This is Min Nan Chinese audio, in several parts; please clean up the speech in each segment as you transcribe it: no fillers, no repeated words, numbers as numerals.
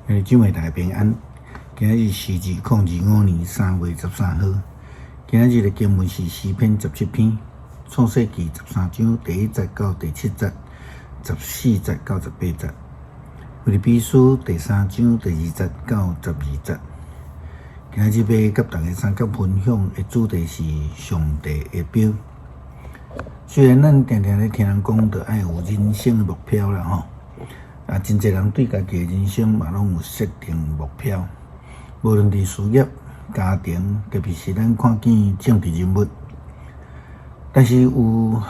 兄弟姊妹大家平安。今日是2025年3月13號。今日的經文是詩篇17篇，創世記13章第1節到第7節，14節到18節。腓立比書第3章第2節到12節。今日欲佮大家相共分享的主題是上帝的標。雖然咱定定咧聽人講，著愛有人生的目標啦吼。啊，真濟人對家己的人生嘛攏有設定目標，無論佇事業、家庭，特別是咱看見政治人物。但是有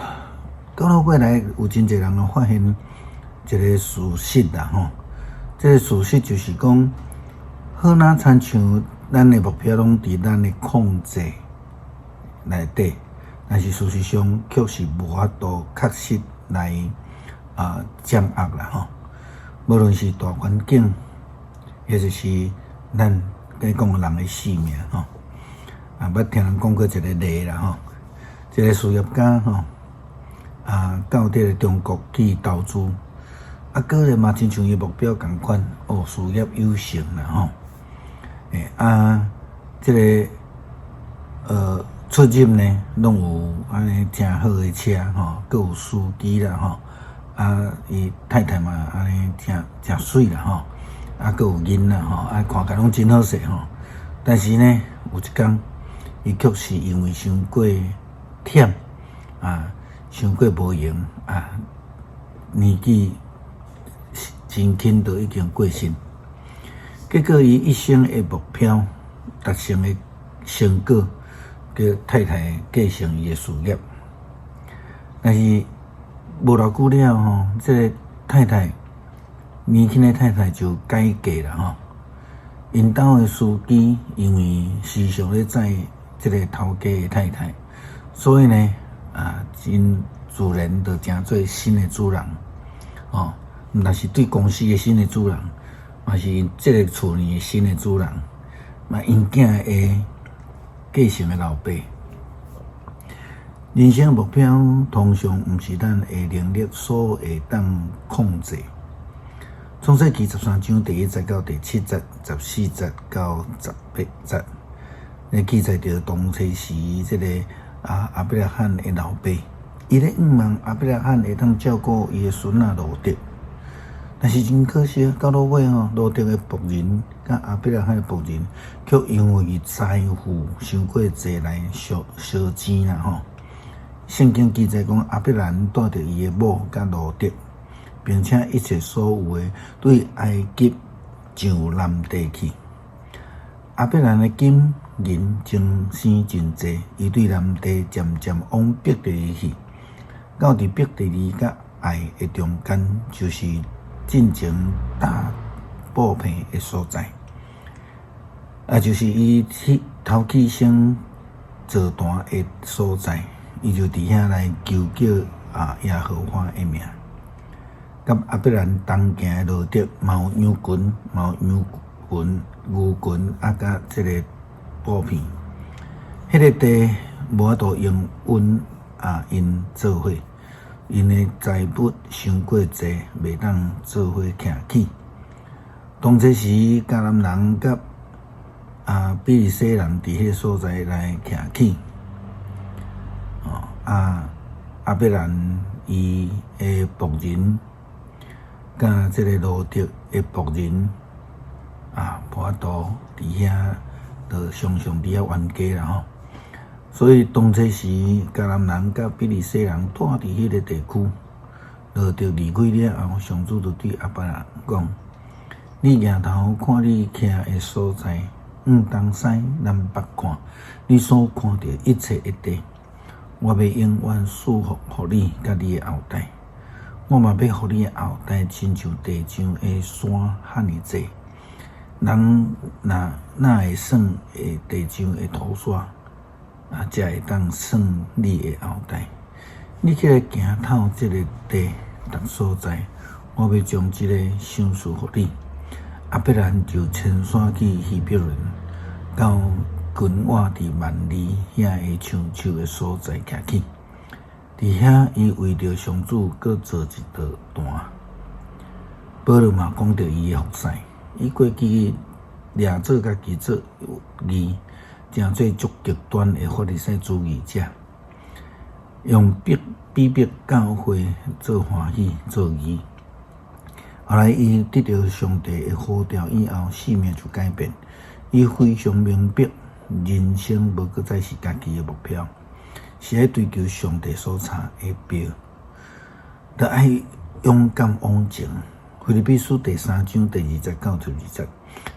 到落尾來，有真濟人會發現一個事實啦吼。這個事實就是講，好若親像咱的目標攏佇咱的控制內底，但是事實上卻是無法度確實來掌握啦吼。無論是大環境，抑或是咱咧講人的性命吼，啊，捌聽人講過一個例啦吼，一個事業家吼，啊，到佇個中國去投資，啊，果然嘛親像伊目標仝款，哦，事業有成啦吼，啊，這个出入呢，攏有按呢誠好的車吼，閣有司機啦吼。啊，伊太太嘛，按呢誠誠媠啦吼，啊，閣有囡仔吼，啊，看起來攏真好勢吼。但是呢，有一工，伊卻是因為傷過忝啊，傷過無閒啊，年紀真輕就已經過身。結果，伊一生的目標達成的成果，叫太太繼承伊的事業，但是無偌久了吼，這个太太年輕的太太就改嫁啦吼。𪜶兜的司機因為時常咧載這个頭家的太太，所以呢，啊，真自然就成做新的主人，哦，毋但是對公司的新的主人，嘛是這个厝裡的新的主人，嘛𪜶囝的繼承的老爸。人生目標通常毋是咱的能力所會當控制。創世記13章第1節到第7節，14節到18節，咧記載著當初時這个亞伯拉罕的老爸，伊咧向望亞伯拉罕會當照顧伊的孫仔羅得，但是真可惜，到落尾吼，羅得的僕人佮亞伯拉罕的僕人，卻因為財富傷過濟來相相爭啦吼。聖經記載講，亞伯蘭帶著伊的某佮羅得，並且一切所有的，對埃及上南地去。亞伯蘭的金銀增生真濟，伊對南地漸漸往伯特利去，到佇伯特利佮愛的中間，就是進前搭布棚的所在，啊，就是伊去頭起先做壇的所在。伊就佇遐來求叫啊耶和華的名。佮亞伯蘭同行的羅得，嘛有羊群，嘛有羊群、牛群，啊，佮這个布棚。彼个地無法度容允啊𪜶做伙，𪜶的財物傷過濟，袂當做伙徛起。當這時，迦南人佮比利洗人佇彼个所在來徛起。啊，亞伯蘭伊的僕人，佮這个羅得的僕人，啊，無法度佇遐，就常常佇遐冤家啦吼。所以當初時，迦南人佮比利洗人住佇彼个地區，羅得離開了後，上主就對亞伯蘭講：你舉頭看你徛的所在，向東西南北看，你所看著一切的地，我欲永遠賜福予你佮你的後代，我嘛欲予你的後代親像地上的沙遐爾濟。人若哪會算會地上的土沙，啊，才會當算你的後代。你起來行透這个地逐所在，我欲將這个賞賜予你。亞伯蘭就遷徙去希伯崙，到近倚佇幔利遐的橡樹的所在徛起，佇遐伊為著上主閣做一道壇。保羅嘛講著伊的服侍，伊過去掠做家己做義，成做足極端的法利賽主義者，用逼逼迫教會做歡喜做義。後來伊得著上帝的呼召以後，性命就改變。伊非常明白，人生無閣再是家己的目標，是愛追求上帝所差的標，著愛勇敢往前。腓立比書第三章第二節到十二節，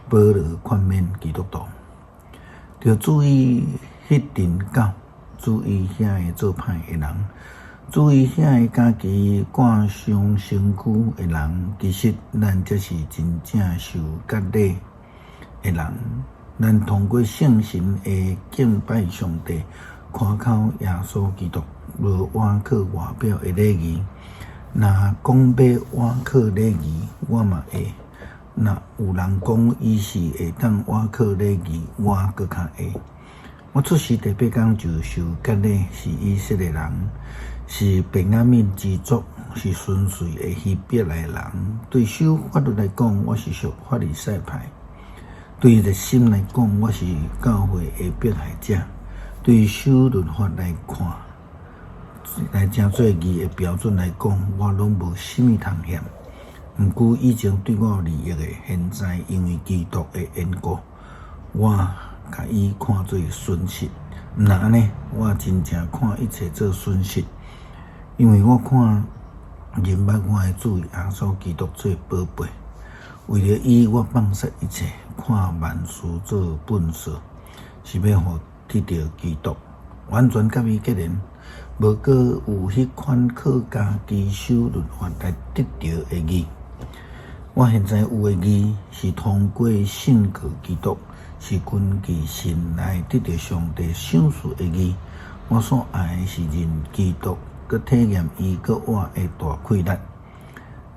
保羅勸勉基督徒，著注意彼陣狗，注意遐个做歹的人，注意遐个家己掛傷身軀的人，其實咱才是真正受割禮的人。咱通過聖神的敬拜上帝，誇口耶穌基督，無倚靠外表的禮儀。若講欲倚靠禮儀，我嘛會；若有人講伊是會當倚靠禮儀，我閣較會。我出世第八工就受割禮，是以色列人，是便雅憫支族，是純粹的希伯來人。對守法律來講，我是屬法利賽派；對熱心來講，我是教會的迫害者；對守律法來看，來成做義的標準來講，我攏無啥物通嫌。毋過以前對我有利益的，現在因為基督的緣故，我共伊看做損失。毋但按呢，我真正看一切做損失，因為我看認捌我的主耶穌基督做寶貝，為著伊，我放捨一切，看萬事做糞掃，是欲予得著基督，完全佮伊結連，無閣有彼款靠家己守律法來得著的義。我現在有的義，是通過信靠基督，是根據信來得著上帝賞賜的義。我所愛的是認基督，閣體驗伊閣我的大氣力，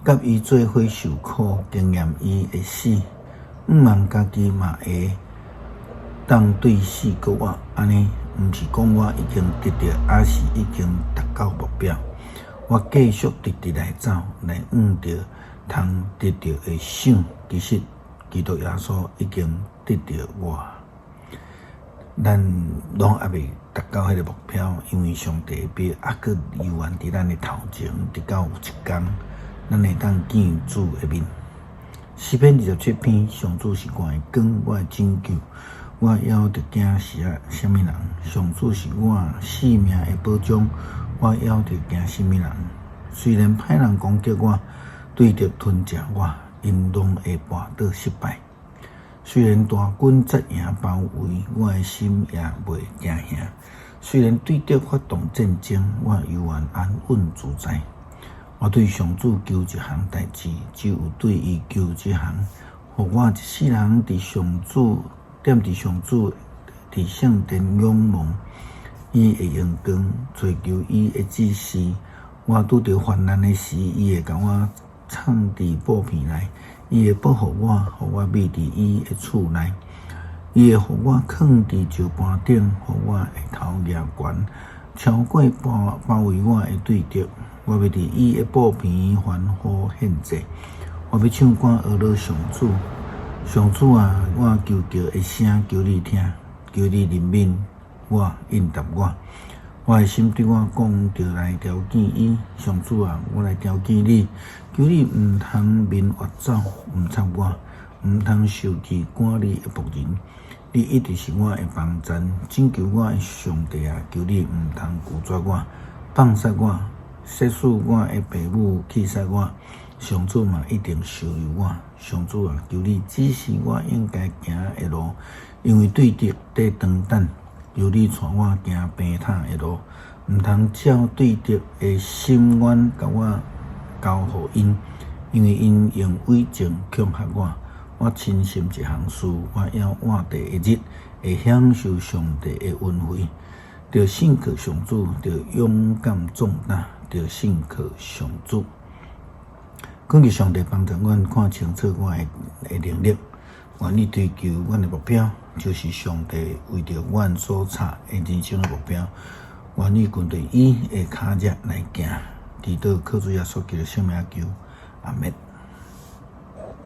佮伊做伙受苦，經驗伊的死，向望家己嘛會當對死閣活。按呢，毋是講我已經得著，抑是已經達到目標。我繼續直直來走，來向著通得著的賞。其實，基督耶穌已經得著我。咱攏猶未達到彼个目標，因為上帝的標猶閣猶原佇咱的頭前，直到有一工，咱會當見主的面。詩篇27篇，上主是我的光，我的拯救，我猶著驚是啊啥物人？上主是我性命的保障，我猶著驚啥物人？雖然歹人攻擊我，對敵吞食我，𪜶攏會跋倒失敗。雖然大軍紮營包圍，我的心也袂驚嚇。雖然對敵發動戰爭，我猶原安穩自在。我對上主求一項代誌，只有對伊求一項，予我一世人佇上主踮佇上主佇聖殿仰望伊的榮光，追求伊的指示。我拄著患難的時，伊會共我藏佇布棚內，伊會保護我，予我覕佇伊的厝內。伊會予我囥佇石盤頂，予我的頭舉懸，超過包包圍我的對敵。我欲佇伊的布棚歡呼獻祭，我欲唱歌呵咾上主。上主啊，我求告的聲求你聽，求你憐憫我，應答我。我的心對我講，著來朝見伊。上主啊，我來朝見你，求你毋通面越走，毋插我，毋通受氣趕你的僕人。你一直是我的幫贊，拯救我的上帝啊！求你毋通拒絕我，放殺我。即使我的爸母棄殺我，上主嘛一定收留我。上主啊，求你指示我應該行的路，因為對敵佇當等。求你帶我行平坦的路，毋通照對敵的心願共我交予𪜶，因為𪜶用偽證恐嚇我。我深信一項事，我猶活佇的日，會享受上帝的恩惠。著信靠上主，著勇敢壯膽，著信靠上主。懇求上帝幫助阮看清楚我的能力，願意追求阮的目標，就是上帝為著阮所插的人生的目標。願意跟隨伊的跤跡來行，祈禱靠主耶穌基督聖名求，阿們。